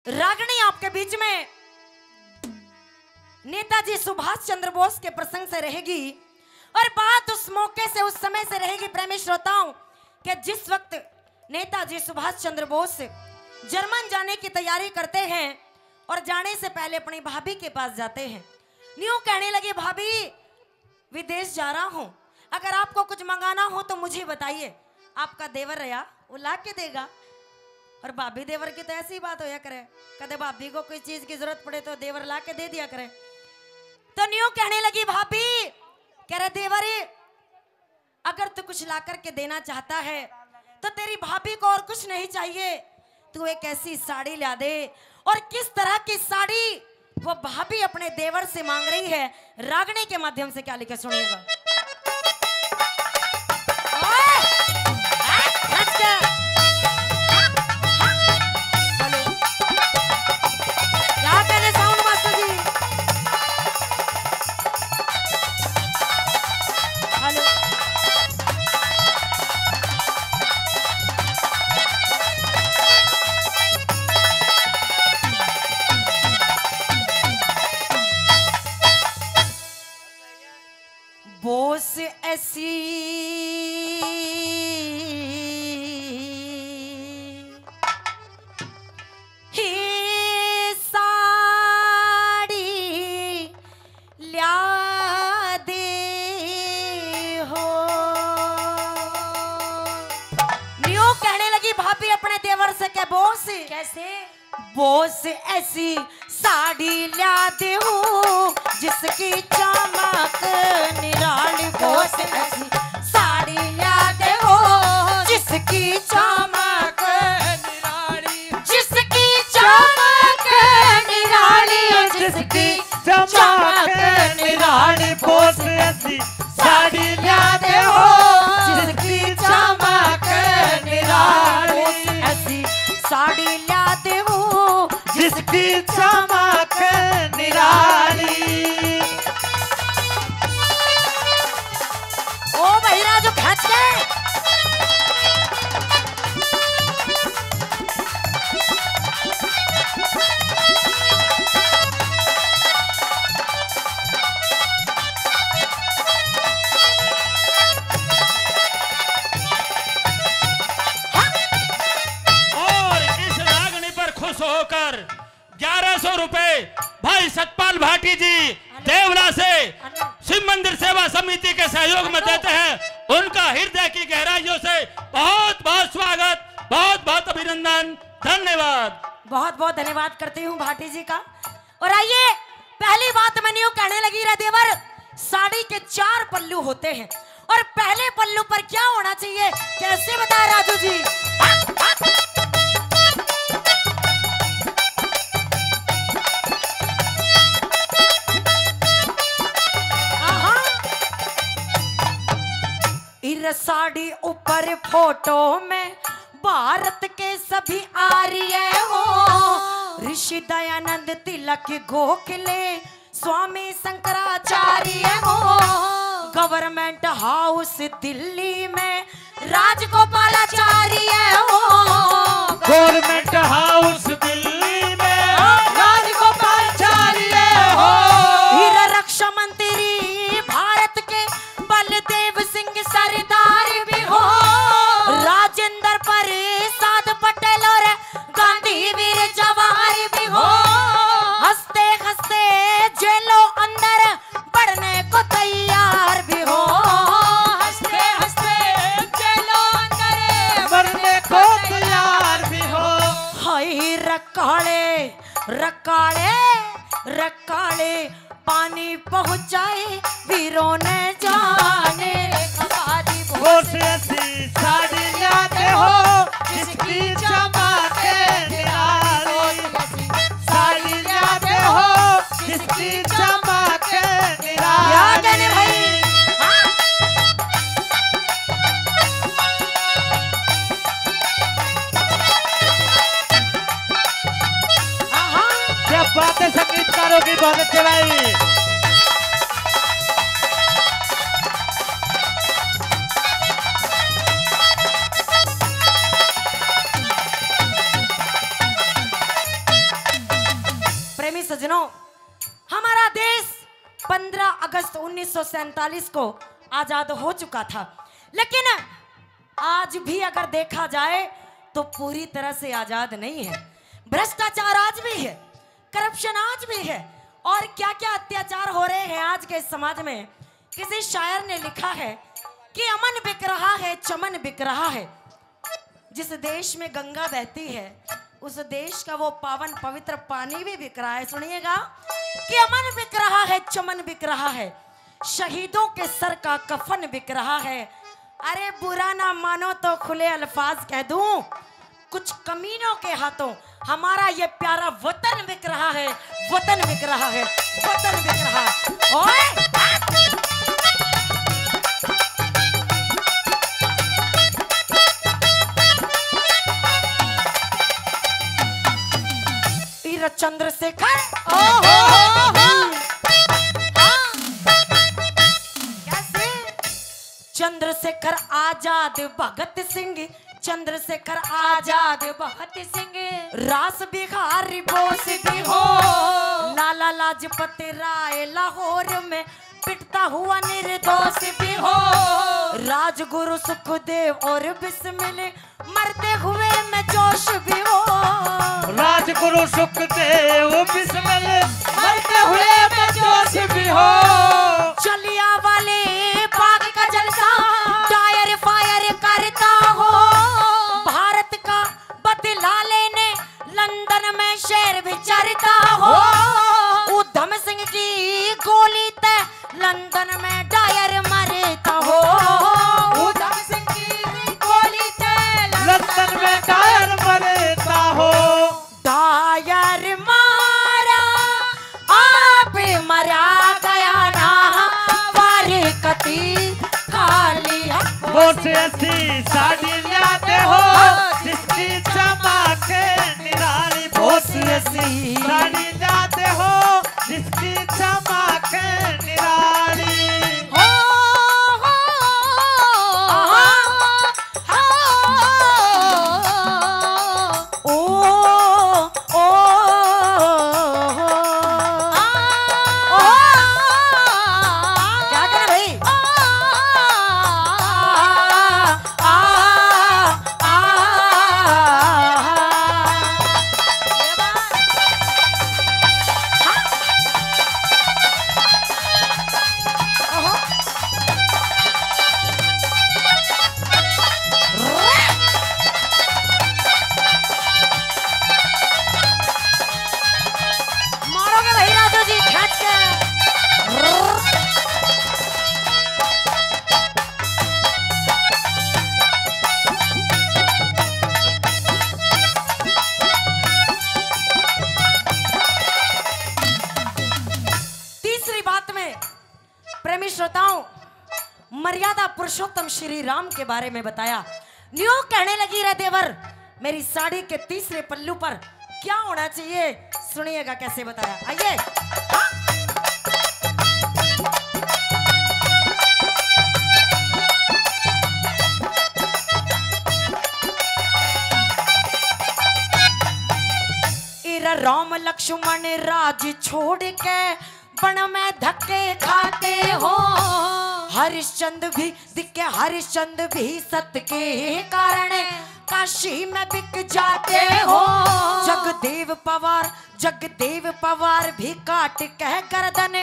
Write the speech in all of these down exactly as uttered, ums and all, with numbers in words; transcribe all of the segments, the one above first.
रागनी आपके बीच में नेताजी सुभाष चंद्र बोस के प्रसंग से रहेगी और बात उस मौके से, उस समय से रहेगी, प्रेमी श्रोताओं, कि जिस वक्त नेताजी सुभाष चंद्र बोस जर्मन जाने की तैयारी करते हैं और जाने से पहले अपनी भाभी के पास जाते हैं। न्यू कहने लगी, "भाभी, विदेश जा रहा हूँ, अगर आपको कुछ मंगाना हो तो मुझे बताइए।" आपका देवर रहा, वो ला के देगा। और भाभी देवर की तो ऐसी बात होया करे, कदे भाभी को कोई चीज की जरूरत पड़े तो देवर ला के दे दिया करे। तो न्यू कहने लगी भाभी, कह रहे, "देवर, अगर तू कुछ ला करके देना चाहता है तो तेरी भाभी को और कुछ नहीं चाहिए, तू एक ऐसी साड़ी ला दे।" और किस तरह की साड़ी वो भाभी अपने देवर से मांग रही है, रागनी के माध्यम से क्या लिखे, सुनिएगा। ओए! हट, हट के। हेलो। क्या कहने साउंड मास्टर जी? हेलो। बोस ऐसी ही साड़ी ल्या दे हो। न्यू कहने लगी भाभी अपने देवर से, के बोस, कैसे? बोस ऐसी साड़ी ल्या दे हो जिसकी चमक निराली। बोस ऐसी साड़ी ल्या दे हो जिसकी चमक निराली, जिसकी चमक निराली, जिसकी चमक निराली। बोस ऐसी साड़ी ल्या दे हो जिसकी चमक निराली। बोस ऐसी साड़ी ल्या दे हो जिसकी चमक निराली। ओ भाई राजू खच के। और इस रागनी पर खुश होकर ग्यारह सौ रुपए भाई सतपाल भाटी जी देवला से, शिव मंदिर सेवा समिति के सहयोग में देते हैं। उनका हृदय की गहराइयों से बहुत बहुत स्वागत, बहुत बहुत अभिनंदन, धन्यवाद। बहुत बहुत धन्यवाद करती हूँ भाटी जी का। और आइए, पहली बात मैं न्यू कहने लगी, रे देवर, साड़ी के चार पल्लू होते हैं और पहले पल्लू पर क्या होना चाहिए, कैसे बताए राजू जी? आहा। इर साड़ी ऊपर फोटो में भारत के सभी आर्य हो, ऋषि दयानंद, तिलक, गोखले, स्वामी शंकराचार्य हो। गवर्नमेंट हाउस दिल्ली में राजगोपालाचार्य हो। गवर्नमेंट हाउस दिल्ली में राजगोपालाचार्य हो। हीरा रक्षा मंत्री भारत के बलदेव सिंह सरदार भी हो। राजेंद्र प्रसाद पटेल और गांधी वीर जवाहर भी हो। हंसते हंसते जेलों अंदर बढ़ने को तैयार भी हो। हंसते हंसते जेलों अंदर बढ़ने को तैयार भी हो। हाय रकाले, रकाले, रकाले, पानी पहुंचाए वीरों ने जाने। बोस ऐसी साड़ी ल्या दे हो जिसकी चमक निराली, साड़ी ल्या दे हो जिसकी चमक निराली। क्या कहने भाई? हाँ? हाँ, हाँ। क्या बात है संगीतकारों की, बहुत अच्छे भाई। सजनों, हमारा देश पन्द्रह अगस्त उन्नीस सौ सैंतालीस को आजाद हो चुका था, लेकिन आज भी अगर देखा जाए तो पूरी तरह से आजाद नहीं है। भ्रष्टाचार आज भी है, करप्शन आज भी है, और क्या-क्या अत्याचार हो रहे हैं आज के समाज में। किसी शायर ने लिखा है कि अमन बिक रहा है, चमन बिक रहा है। जिस देश में गंगा बहती है, उस देश का वो पावन पवित्र पानी भी बिक रहा है। सुनिएगा कि अमन बिक रहा है, चमन बिक रहा है, शहीदों के सर का कफन बिक रहा है। अरे बुरा ना मानो तो खुले अल्फाज कह दूं, कुछ कमीनों के हाथों हमारा ये प्यारा वतन बिक रहा है, वतन बिक रहा है, वतन बिक रहा है। ओए! ईर चंद्रशेखर। ओहो, हो, हो। हाँ। कैसे? चंद्रशेखर आजाद भगत सिंह, चंद्रशेखर आजाद भगत सिंह, रास बिहारी बोस भी हो, लाला लाजपत राय लाहौर में पिटता हुआ निर्दोष भी हो, राजगुरु सुखदेव और बिस्मिल मरते हुए मैं जोश भी हो। राजगुरु सुखदेव बिस्मिल मरते हुए मैं जोश भी हो। जलियांवाले बाग का जलसा टायर फायर करता हो। भारत का बदला लेने लंदन में शेर भी चरता हो। उधम सिंह की गोली ते लंदन में डायर मरता हो। उधम सिंह की गोली ते लंदन में डायर मरता हो। डायर मारा, आप मरा गया ना, वारी कती खाली है। बोस असी साड़ी ल्याते हो, जिसकी चमक निराली। बोस असी साड़ी ल्याते हो, जिसकी चमक निराली। हो, हो, आहा। हो, ओ, ओ, आ, ओ। क्या करे भाई? आ, आ, आ, आ। मारोगे भाई राजू जी, खींच के। तीसरी बात में प्रेमी श्रोताओं, मर्यादा पुरुषोत्तम श्री राम के बारे में बताया। न्यू कहने लगी रे देवर, मेरी साड़ी के तीसरे पल्लू पर क्या होना चाहिए, सुनिएगा कैसे बताया। आइए। इरा राम लक्ष्मण राज छोड़ के बन में धक्के खाते हो। हरिश्चंद भी दिखे, हरिश्चंद भी सत के कारण काशी में बिक जाते हो। जगदेव पवार, जगदेव पवार भी काट के गर्दन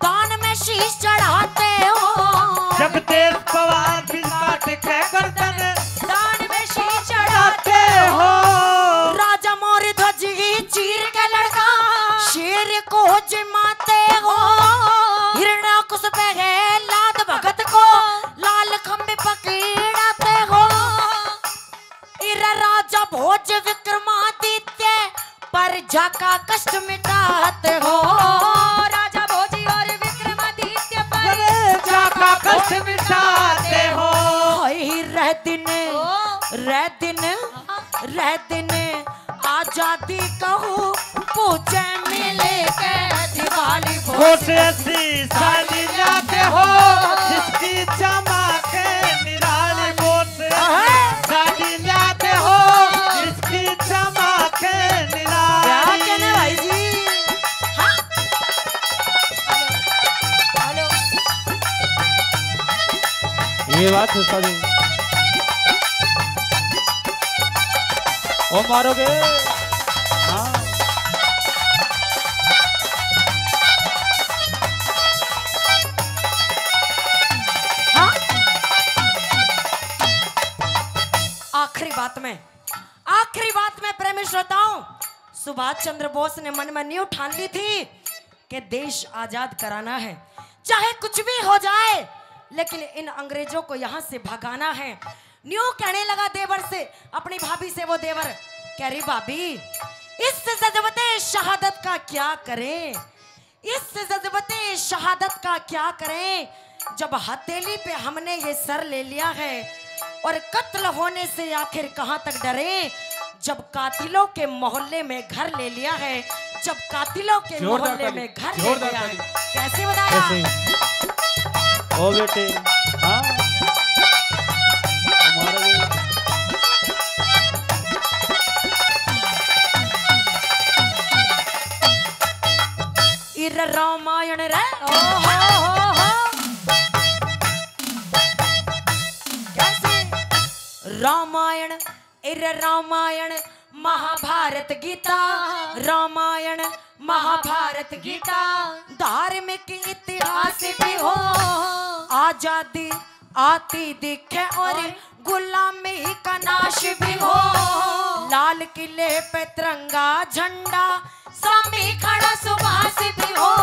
दान में शीश चढ़ाते हो। जगदेव पवार भी काट के गर्दन दान में शीश चढ़ाते हो। राजा मोर ध्वज ही चीर के लड़का शेर को जिमाते हो। हिरणाकुश प्रहलाद भगत को लाल खंभे पकड़ाते हो। इरा राजा भोज विक्रमादित्य प्रजा का कष्ट मिटाते हो। राजा भोजी और विक्रमादित्य प्रजा का कष्ट मिटाते हो। हाय रे दिन, ओ। रे दिन, हाँ। रे दिन आजादी कहूँ पूजे मिल के दिवाली। बोस असी साड़ी ल्याते हो, जिसकी चमक निराली। बोस असी साड़ी ल्याते हो, जिसकी चमक निराली। क्या कहने भाई जी? ये बात है साजन। ओ मारोगे? हाँ। हाँ। आखिरी बात में, आखिरी बात में प्रेमी श्रोताओं, सुभाष चंद्र बोस ने मन में न्यू ठान ली थी कि देश आजाद कराना है, चाहे कुछ भी हो जाए, लेकिन इन अंग्रेजों को यहाँ से भगाना है। न्यू कहने लगा देवर से, अपनी भाभी से वो देवर कह रही, "भाभी, इस जज्बते शहादत का क्या करें, इस जज्बते शहादत का क्या करें, जब हथेली पे हमने ये सर ले लिया है, और कत्ल होने से आखिर कहाँ तक डरें, जब कातिलों के मोहल्ले में घर ले लिया है, जब कातिलों के मोहल्ले में घर ले लिया है।" कैसे बताया? ओ बेटे, हाँ। इर रामायण रे, ओ हो हो हो। कैसे? रामायण, इर रामायण, महाभारत, गीता, रामायण, महाभारत, गीता, धार्मिक इतिहास भी हो, आजादी आती दिखे और गुलामी का नाश भी हो। लाल किले पे तिरंगा झंडा, सामी खड़ा सुभाष भी हो।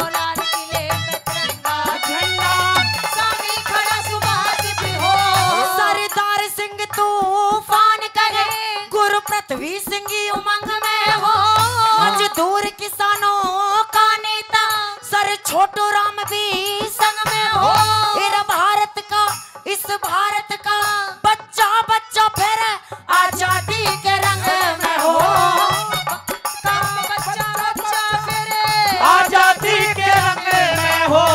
लाल किले पे तिरंगा झंडा, सामी खड़ा सुभाष भी हो। सरदार सिंह तूफान करे, गुरु पृथ्वी सिंह उमंग में हो। मजदूर किसानों का नेता सर छोटू राम भी संग में हो। इर भारत का, इस भारत का बच्चा बच्चा फिर आजादी के रंग में हो। बच्चा बच्चा फिर आजादी के रंग में हो।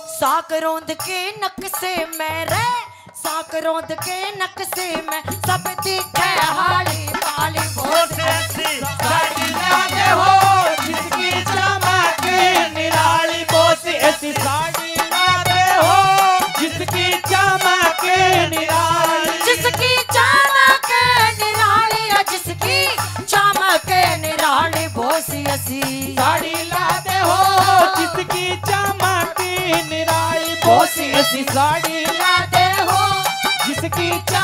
साकरोंद के नक्शे में रे, साकरोंद के नक्शे में सब दिखे हाली पाली। बोस ऐसी साड़ी लाते हो, जिसकी चमक निराली। बोस ऐसी साड़ी लाते हो, जिसकी चमक निराली। जिसकी चमक निराली, जिसकी चमक निराली। बोस ऐसी साड़ी लाते हो, जिसकी चमक निराली। बोस ऐसी साड़ी लाते हो, जिसकी